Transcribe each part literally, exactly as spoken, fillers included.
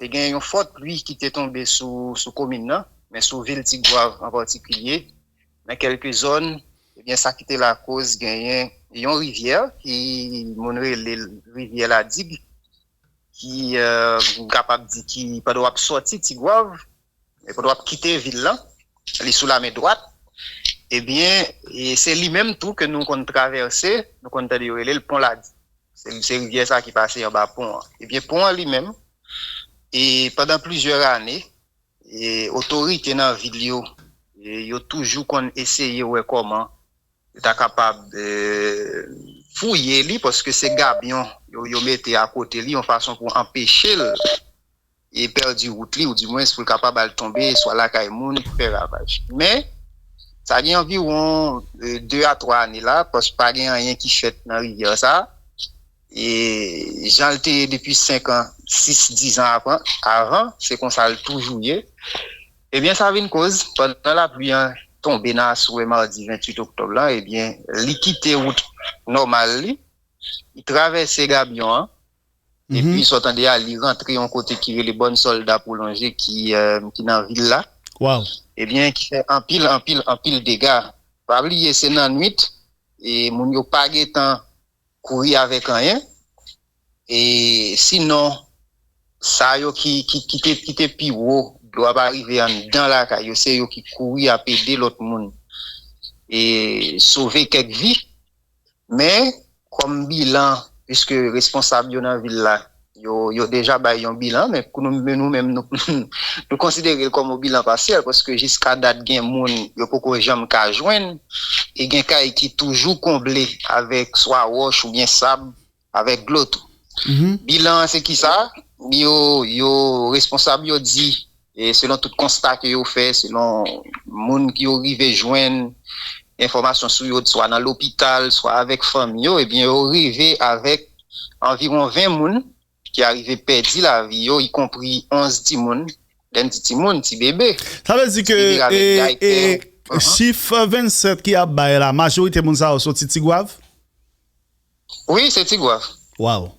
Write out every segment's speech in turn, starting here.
Te gen yon fòt pli ki te tonbe sou, sou komin nan, men sou vil Tigwav an patikilye, nan kèlke zòn, ebyen, sa ki te lakoz genyen yon rivyè ki moun rele rivyè Ladig, ki, euh, m kapab di ki pandan w ap sòti Tigwav, e pandan w ap kite vil lan, li sou la men dwat, ebyen, e se li menm tou ke nou konn travèse, nou konn tande yo rele l pon Ladig. Se, se rivyè sa ki pase anba pon an. Ebyen, pon an li menm, e pandan plizyè ane, e otorite nan vil yo, e yo toujou konn eseye wè kòman yo ta kapab, e, fouye li, paske se gabyon yo, yo mete akote li, yon fason pou anpeche l e pèdi wout li, oudimwens pou l kapab al tonbe swa lakay moun, fè ravaj. Men, sa gen anviwon, e, de a twa ane la, paske pa gen anyen ki fèt nan rivyè sa. E jan l te ye depi senk an, sis, diz an avan, avan, se konsa l toujou ye. Ebyen, sa vin koz, pandan lapli an tonbe nan aswè madi venntuit oktòb lan, ebyen, li kite wout nòmal li, li travèse gabyon an, epi sa w tande a, li rantre yon kote ki rele Bòn Sòlda Pwolonje ki, euh, ki nan vil la. Ebyen, ki fè anpil, anpil, anpil dega. Pa bliye, se nan nwit, e moun yo pa gentan kouri avèk anyen. E sinon, sa yo ki, ki, ki te, ki te pi wo, dlo a pa rive anndan lakay yo, se yo ki kouri ap ede lòt moun e sove kèk vi. Men, kòm bilan, piske responsab yo nan vil la, yo, yo deja bay yon bilan, men pou nou, men nou menm, nou, nou konsidere l kòm yon bilan pasyèl, paske jiska dat, gen moun yo poko janm ka jwenn, e gen kay ki toujou konble avèk swa wòch oubyen sab, avèk dlo tou. Bilan an se kisa? Yo, yo, responsab yo di, e selon tout konsta ke yo fè, selon moun ki yo rive jwenn enfòmasyon sou yo, swa nan lopital, swa avèk fanmi yo, ebyen, yo rive avèk anviwon ven moun ki arive pèdi lavi yo, ikonpri onz timoun. Lè m di timoun, ti bebe. Sa vle di ke, ti bebe avèk e, daypè. E, chif vennsèt ki ap bay la, majorite moun sa yo soti Tigwav? Wi, se Tigwav. Waw.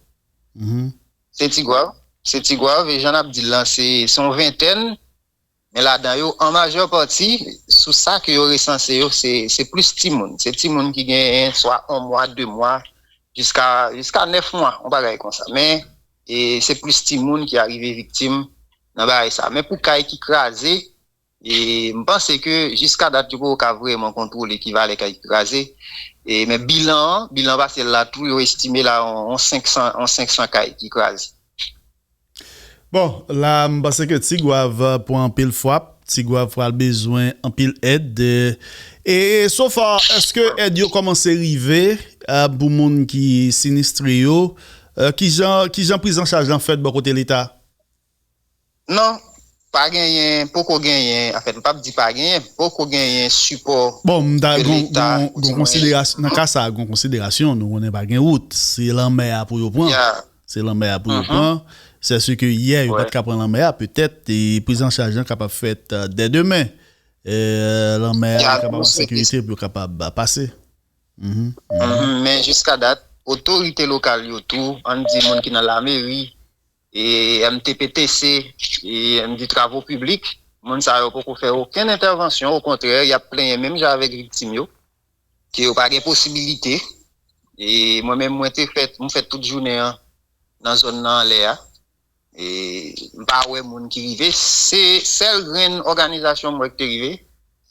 Se Tigwav. Se Tigwav, e jan n ap di l lan, se, se yon ventèn, men ladan yo, an majè pati, sou sa ke yo resanse yo, se, se plis timoun. Se timoun ki genyen swa yon mwa, de mwa, jiska, jiska nèf mwa, yon bagay konsa. Men, e, se plis timoun ki arive viktim nan bagay sa. Men pou kay ki kraze, e m panse ke jiska dat, yo poko ka vrèman kontwole ki valè kay ki kraze. E, men bilan an, bilan pasyèl la tou, yo estime la yon, yon senk san, yon senk san kay ki kraze. Bon, la, m panse ke Tigwav pran anpil frap. Tigwav pral bezwen anpil èd. E, e so far, èske èd yo kòmanse rive, e, pou moun ki sinistre yo? E, kijan, kijan prizanchaj lan fèt bò kote Leta? Non, pa genyen, poko genyen, anfèt, m p ap di pa genyen, poko genyen sipò. Bon, m ta ke gon, Leta, gon, gon konsiderasyon, nan ka sa a, gon konsiderasyon, nou konnen pa gen wout, se lanmè a pou yo pran. Se lanmè a pou yo pran. Se si ke yè, yo pa t ka pran lanmè a, petèt, e prizanchaj lan kapab fèt, e, dè demen. E, lanmè a kapab an sekirite pou yo kapab, e, pase. Mhm, mhm. Men jiska dat, otorite lokal yo tou, ann di moun ki nan lameri, e M T P T C, e M D Travo Piblik, moun sa yo poko fè okenn entèvansyon, okontrè, y ap plenyen menm jan avèk viktim yo, ke yo pa gen posibilite. E mwen menm, mwen te fèt, mwen fèt tout jounen an nan zòn nan anlè a. E m pa wè moun ki rive. Se sèl grenn òganizasyon m wè ki te rive,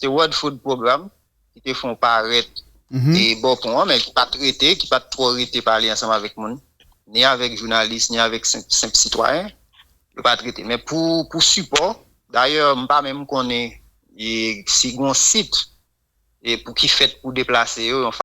se World Food Program, ki te fè yon parèt e bò pon an, men ki pa t rete, ki pa t twò rete pale ansanm avèk moun, ni avèk jounalis, ni avèk senp, senp sitwayen, yo pa t rete. Men pou, pou sipò, dayè, m pa menm konnen e, si gon sit e pou ki fèt pou deplase yo, yon